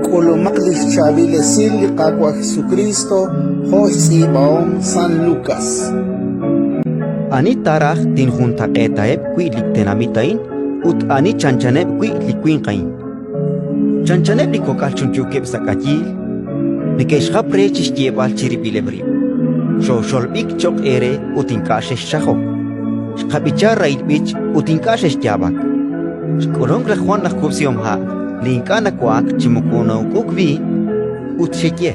K'ulumaq li xchaab'il esil li Qaawa' Jesukriist jo' xtz'iib'ahom San Lukas. Ani taaraj tinjuntaq'eetaheb' wi' li tenamit a'in ut ani chanchaneb' wi' li winq a'in? Chanchaneb' li kok'al chunchuukeb' sa' k'ayiil, neke'xjap re chi xyeeb'al chirib'ileb' rib': «Xooxolb'ik cho'q eere ut ink'a' xexxajok; xqab'icha rahil b'ich ut ink'a' xexyaab'ak». Xk'ulunk laj Jwan laj kub'sihomha' li ink'a' nawa'ak chi moko na'uk'uk b'iin, ut xeye: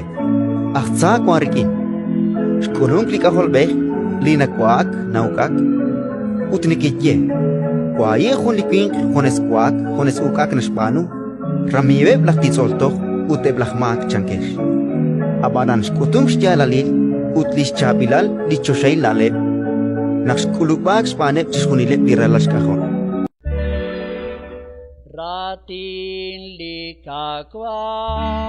«Aj tza wank rik'in». Xk'ulunk li K'ajolb'ej li nawa'ak na'uk'ak, ut nekeye: «Wahi' jun li winq junes wa'ak junes uk'ak naxb'aanu, ramiiweb' laj titz'ol toj ut eb' laj maak», chankex. Ab'anan xk'utunk xyaalalil ut li xchaab'ilal li choxahil na'leb' naq xk'ulub'aak xb'aaneb' chixjunileb' li ralal xk'ajol. Raatin li Qaawa'.